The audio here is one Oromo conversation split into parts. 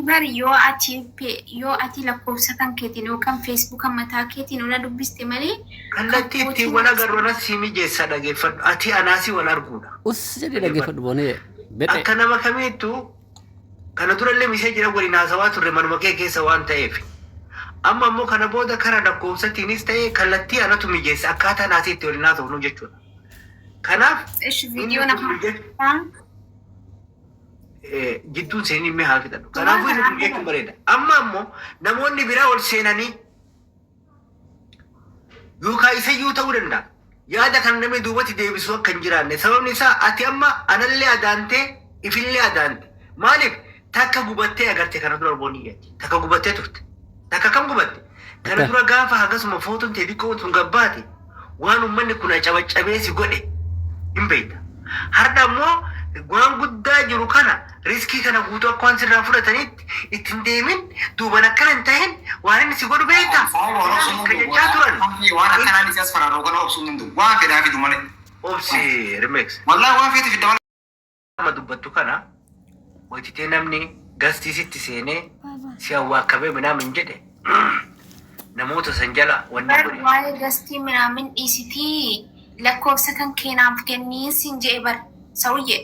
Ati bar yoo ati lakkoofsa kan keetiin yookaan Feesbuuka mataa keetiin na dubbiste malee kan Kallattii ittiin kootiin wal agarru anas si mijeessa, dhageeffadhu. Ati anaasii wal arguudha. Us jedhee dhaggeeffadhu boonee bexee. Akka nama kamiittuu kana durallee misee jira waliin haasawaa turre manuma kee keessa waan ta'eef. Amma immoo kana booda kara lakkoofsatiinis ta'e kallattii anatu mijeessa akkaataa naasii itti waliin haasofnu jechuudha. Kanaaf Ishi inni viidiyoo na kun jidduun seenii mee haa fixadhu. Kanaafuu inni kun jechuun bareeda. Amma ammoo namoonni biraa ol seenanii yookaan isayyuu ta'uu danda'a. Yaada kan namni duubatti deebisuu akka hin jiraanne, sababni isaa ati amma anallee adaantee ifillee adaante. Maaliif takka gubattee agarte? Kana dura booniyyaati. Takka gubattee turte. Takka kam gubatte? Kana dura gaafa hagasuma footoon ta'e xiqqoo tun gabbaate waan uummanni kun acabaccabee si godhe hin beekta. Har'a immoo waan guddaa jiru kana, risk kana guutuu akka waan sirraa fudhatanitti ittiin deemin, duuban akkana hin tahin, waan inni si godhu beekta. Kan jechaa turan. Waan akkanaan isaas faraaroo kana obsuu hin danda'u. Waan fedhaa fidu malee. Obsi, Rimex. Wallaahi waan feete fidda malee. Amma dubbattu kana wayititee namni guest sitti seenee si awwaakabee minaamin jedhe namoota san jala wanni Bar godhe. waa'ee guest minaamin dhiisitii lakkoofsa kan keenaaf kennii siin je'e bar sawuyye.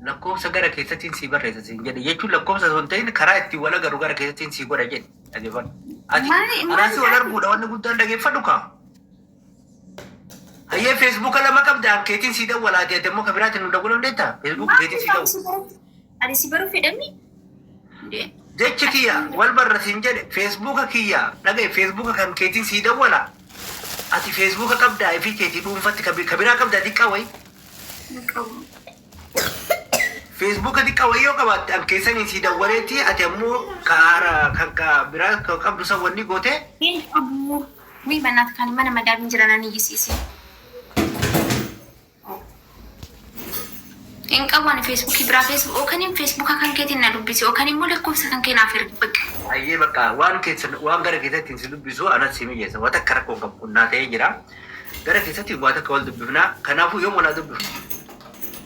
Lakkoofsa gara keessattiin sii barreessa siin jedhe jechuun lakkoofsa osoo hin ta'in karaa ittiin wal agarru gara keessattiin sii godha jedhe, dhageeffadhu. Ati Maali anaasii wal maali? arguudha wanni guddaan, dhageeffadhu kaa. Hayyee, Feesbuuka lama qabda, keetiin sii dawwalaati, ati immoo kan biraatiin nu dawwaluu dandeettaa? Feesbuuka keetiin sii dawwala. Ani si baruu fedhami? Jechi kiyya wal barra siin jedhe, Feesbuuka kiyya dhagaye, Feesbuuka kan keetiin sii dawwala. Ati Feesbuuka qabdaa ifii keetii dhuunfatti ka biraa qabdaa xiqqaa wayi? Hin qabu. Feesbuuka xiqqaa wayii yoo qabaatte an keessaniin sii dawwaleeti, ati ammoo ka haara kan ka biraa ka qabdu san wanni gootee. Hin qabu. Wii banaat kan mana madaamiin jiran ani iyyisiisi. Hin qabu ani Feesbuukii biraa. Feesbuuk yookaan Feesbuuka kan keetiin na dubbisi yookaan immoo lakkoofsa kan kee naaf ergi bakka. Hayyee, bakka waan keessan waan gara keessatti si dubbisu anas si mijeessa. Waan takka rakkoo hin qabu, kun naa ta'ee jira. Gara keessatti waa takka wal dubbifnaa. Kanaafuu yoom walaa dubbifnu?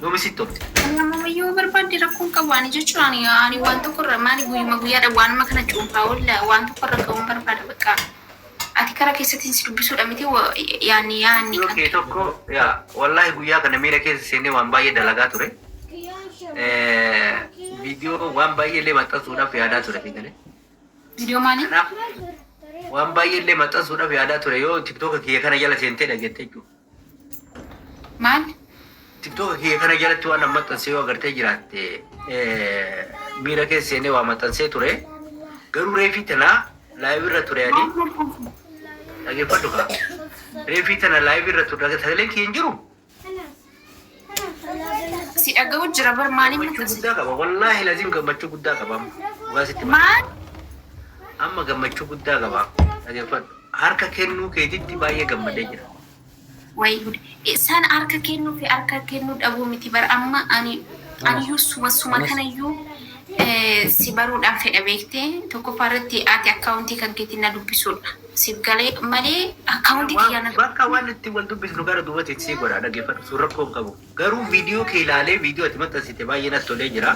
Yoomi sitti tolti? Nama yoo barbaadde rakkoo hin qabu ani jechuun ani waan tokko irra maali guyyuma guyyaadha waanuma kana cuunfaa oolla, waan tokko irra ga'uun barbaada bakka. Ati kara keessatti si dubbisuudha miti yaanni yaanni Yoo kan kee tokko yaa wallaahi guyyaa kana miira keessa seenee waan baay'ee dalagaa ture. Viidiyoo waan baay'ee illee maxxansuudhaaf yaadaa ture fiigale. Viidiyoo maali? Kanaaf waan baay'ee illee maxxansuudhaaf yaadaa ture yoo TikToka kiyya kana jala seentee dhageette jechuudha. Maal? TikToka kiyya kana jalatti waan an maxxansee yoo agartee jiraatte miira keessa seenee waa maxxansee ture. Garuu reefii tanaa live irra ture ani, dhageeffadhu kaa. Reefii tana live irra ture, sagaleen kiyya hin jiru. Si dhaga'u jira bar, maaliin Gammachuu maxxansite? guddaa qaba. Wallaahi laziim gammachuu guddaa qaba amma. Dhugaa sitti hima. Maal? Amma gammachuu guddaa qaba. Dhageeffadhu. Harka kennuu keetitti baay'ee gammadee jira. Wayi gud. Isaan harka kennuu fi harka kennuu dhabuu miti bar, amma ani aniyyuu suma suma Anas. kanayyuu si baruudhaan fedha beektee, tokkoffaa irratti ati akkaawuntii kan keetiin na dubbisuudha. Siif galee malee akkaawuntii kiyyaa na Bakka waan itti wal dubbisnu gara duubatti sii godha, dhageeffadhu, sun rakkoo hin qabu. Garuu viidiyoo kee ilaalee, viidiyoo ati maxxansite baay'ee natti tolee jira.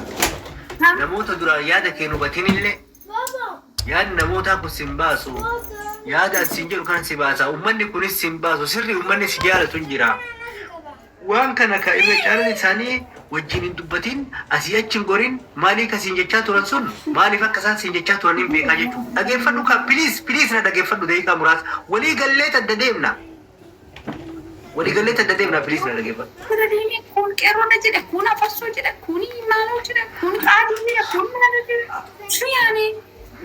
Namoota duraan yaada kee hin hubatin illee yaadni namootaa kun sin baasu. Yaada ati sin jedhu kan si baasa. Uummanni kunis sin baasu. Sirri uummanni si jaalatu hin jira. Waan kana ka irra caalan isaanii wajjin hin dubbatin, asii achi hin gorin, maaliif asiin jechaa turan sun, maaliif akka isaan siin jechaa turan hin beekaa jechuudha. Dhageeffadhu kaa, please, please, na dhageeffadhu daqiiqaa muraasa. Walii gallee tadda deemna. Walii gallee tadda deemna, please na dhageeffadhu. Bira deemee kun qeerroodha jedhe, kun afarsoo jedhe, kun maaloo jedhe, kun qaadii jedhe, kun maaloo jedhe. Su yaani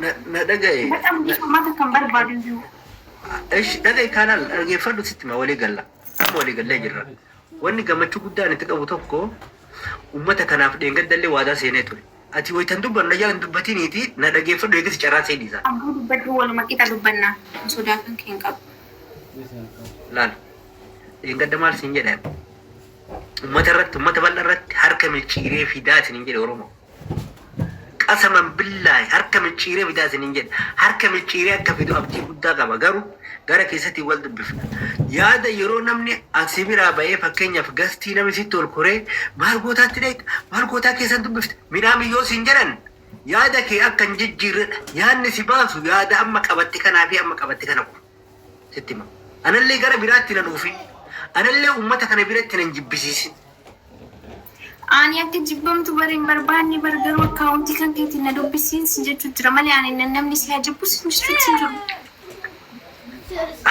Na na dhagaye. Baxam dhiifamata kan barbaadu iyyuu. Ish, dhagaye kaanaan dhageeffadhu, sitti ma walii galla. Amma walii gallee jirra. Wanni gammachuu guddaan itti qabu tokko uummata kanaaf dheengaddallee waadaa seenee ture. Ati wayitan dubbannu na jala hin dubbatiniiti na dhageeffadhu, eegasi carraa seenisa. Abbuu dubbadhu, waluma qixa dubbannaa. Sodaa kan kee hin qabu. Laal. Dheengadda maal siin jedhan? Uummata irratti, uummata bal'aa irratti harka micciiree fidaa isiniin jedhe Oromoo. Qasaman billaahi harka micciiree fidaa isiniin jedhe. Harka micciiree akka fidu abdii guddaa qaba. Garuu gara keessatti wal dubbifna. Yaada yeroo namni asii biraa ba'ee, fakkeenyaaf guest namni sitti ol koree maal gootaatti dheeyta, maal gootaa keessan dubbifte midhaan biyyoo siin jedhan. Yaada kee akka hin jijjiirredha. Yaadni si baasu yaada amma qabatte kanaa fi amma qabatte kana qofa. Sitti hima. Anallee gara biraatti nan oofin. Anallee uummata kana biratti nan jibbisiisin. Ani akka jibbamtu bar hin barbaanne bar, garuu akkaawuntii kan keetiin na dubbisiin si jechuu jira malee ani namni si haa jibbus jechuutti hin jiru.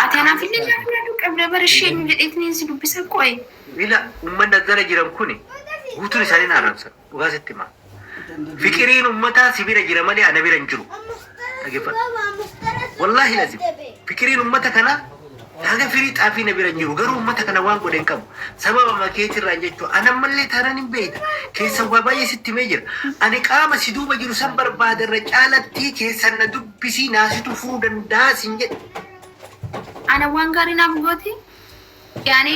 Ati anaaf illee gaafa yaaduu qabda bar, isheen jedheetiin si dubbisa qo'e. Ila uummanni as jala jiran kuni guutuun isaanii na arrabsan. Dhugaa sitti hima. Fiqiriin uummataa si bira jira malee ana bira hin jiru. Dhaggeeffadhu. Wallaahi lazim. Fiqiriin uummata kanaa haga firii xaafii na bira hin jiru. Garuu uummata kana waan godhe hin qabu. Sababa makeetirraan jechuudha. Ana ammallee taanaan hin beekta. Keessan waa baay'ee sitti himee jira. Ani qaama si duuba jiru san barbaada irra caalatti keessan na dubbisii naasitu furuu danda'a sin jedhe. Ana waan gaarii naaf goote, yaani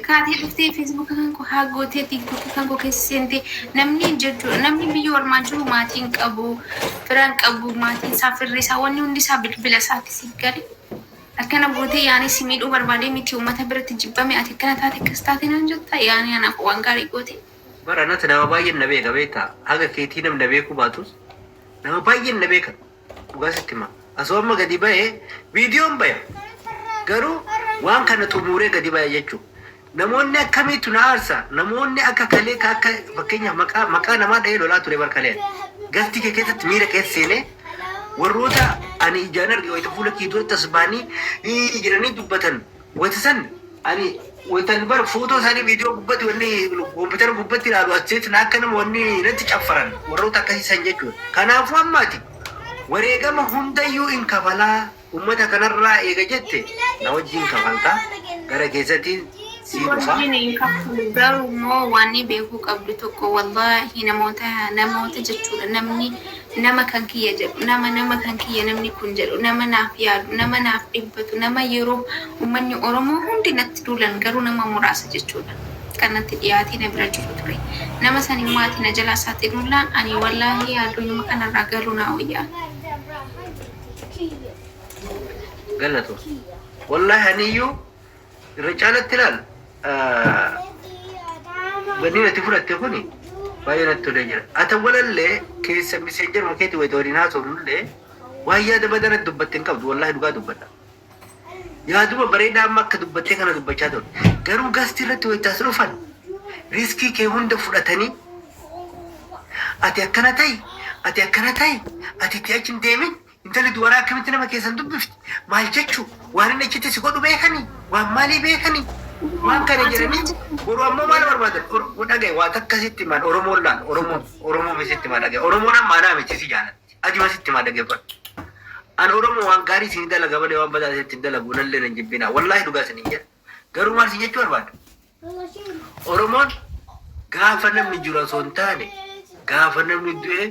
kaatee dhuftee Feesbuuka kan koo haa gootee, TikTok kan koo keessa seentee, namni jechuudha, namni biyya ormaa jiru maatiin qabu, firaan qabu, maatiin isaa, firri isaa, wanni hundi isaa bilbila isaatti siif gale. Akkana gootee, yaani si miidhuu barbaadee miti, uummata biratti jibbame, ati akkana taate, akkas taate naan jetta, yaani anaaf waan gaarii goote. Bara natti nama baay'een na beeka, beektaa? Haga keetii namni na beekuu baatus nama baay'een na beeka. Dhugaa sitti hima. Asoo amma gadi ba'ee viidiyoon baya. Garuu waan kana xumuuree gadi baya jechuudha. Namoonni akkamiitu na aarsa? Namoonni akka kalee ka akka fakkeenyaaf maqaa namaa dha'ee lolaa ture bar kalee. Galtii kee keessatti miira keessa seenee warroota ani ijaan arge wayita fuula kee duratti as ba'anii jedhanii dubbatan wayita san ani wayita bar footoo isaanii viidiyoo gubbatti wanni koompitara gubbatti ilaalu acheetti na akka nama wanni natti caffaran warroota akkasii san jechuudha. Kanaafuu ammaati wareegama hundayyuu in kafalaa uummata kanarraa eega jette na wajjin kafaltaa gara keessatti sii dhufa. Wajjin hin kaffalu, garuu immoo waan beekuu qabdu tokko, wallaahi, namoota jechuudha, namni nama kan kiyya jedhu, nama kan kiyya namni kun jedhu, nama naaf yaadu, nama naaf dhibbatu, nama yeroo uummanni Oromoo hundi natti duulan garuu nama muraasa jechuudha kan natti dhiyaatee na bira jiru ture. Nama san immoo ati na jalaa saaxiluullaan ani wallaahi addunyaa kanarraa galuu naa wayyaa. Galatu. Wallaahi aniyyuu irra caalatti ilaal, wanni natti fudhatte kuni baay'ee natti tolee jira. Ata walallee keessa messenger keetii wayita waliin haasofnullee waan yaada badaa natti dubbatte hin qabdu, wallaahi dhugaa dubbadha. Yaaduma bareedaa amma akka dubbattee kana dubbachaa ture. Garuu guest irratti wayita as dhufan risk kee hunda fudhatanii, ati akkana ta'i, ati akkana ta'i, ati itti achi hin deemin, intalli dubaraa akkamitti nama keessan dubbifti, maal jechuu, waan inni achitti si godhu beekanii, waan maalii beekanii, waan kana jedhanii boru ammoo maal barbaadan? Dhagaye, waa takka sitti himan. Oromoon laal, Oromoon Oromoo sitti himaa, dhagaye. Oromoon amma anaa miti si jaalatti, adima sitti himaa, dhaggeeffadhu. An Oromoo waan gaarii isin dalaga malee waan badaa isin dalagu nallee nan jibbinaa, wallaahi dhugaa isin hin jedha. Garuu maal isin jechuu barbaada? Oromoon gaafa namni jiru osoo hin taane gaafa namni du'e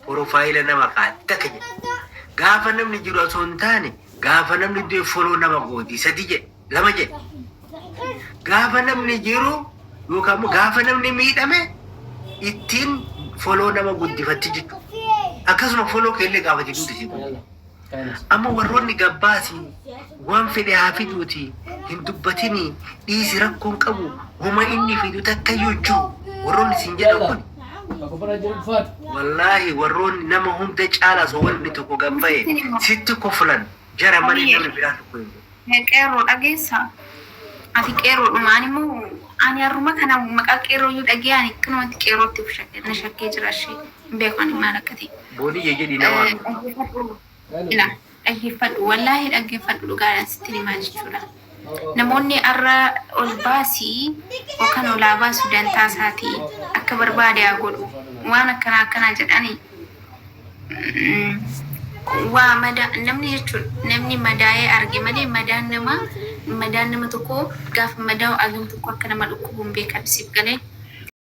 profile nama kaatti takka jedhe. Gaafa namni jiru osoo hin taane gaafa namni du'e follow nama gooti, sadi jedhe, lama jedhe. Gaafa namni jiru yookaan immoo gaafa namni miidhame ittiin follow nama guddifatti jechuudha. Akkasuma follow keellee gaafa jiruuti si godhu. Amma warroonni gabbaasi waan fedhe haa fiduuti, hin dubbatini, dhiisi, rakkoon qabu, homa inni fidu takka iyyuu hin jiru. Warroonni siin jedhan kun, wallaahi, warroonni nama hunda caalaa osoo wanni tokko gabba'e sitti koflan jara malee namni biraa tokko hin jiru. Qeerroo, dhageessaa? Ati qeerroodhuma. Ani immoo ani har'uma kana maqaa qeerroo iyyuu dhagee ani akkanumatti qeerrootti of shakkee na shakkee jira, ishee hin beeku ani maal akka ta'e. Booniyye jedhii nama. Dhaggeeffadhu. Ila dhaggeeffadhu, wallaahi dhaggeeffadhu, dhugaadhaan sitti himaa jechuudha. Namoonni har'a ol baasii yookaan olaa baasu dantaa isaatii akka barbaade haa godhu waan akkanaa akkanaa jedhanii waa mada namni jechuun namni madaa'ee arge malee madaan namaa, madaan nama tokko gaafa madaa'u hagam tokko akka nama dhukkubu hin beekan, siif galee.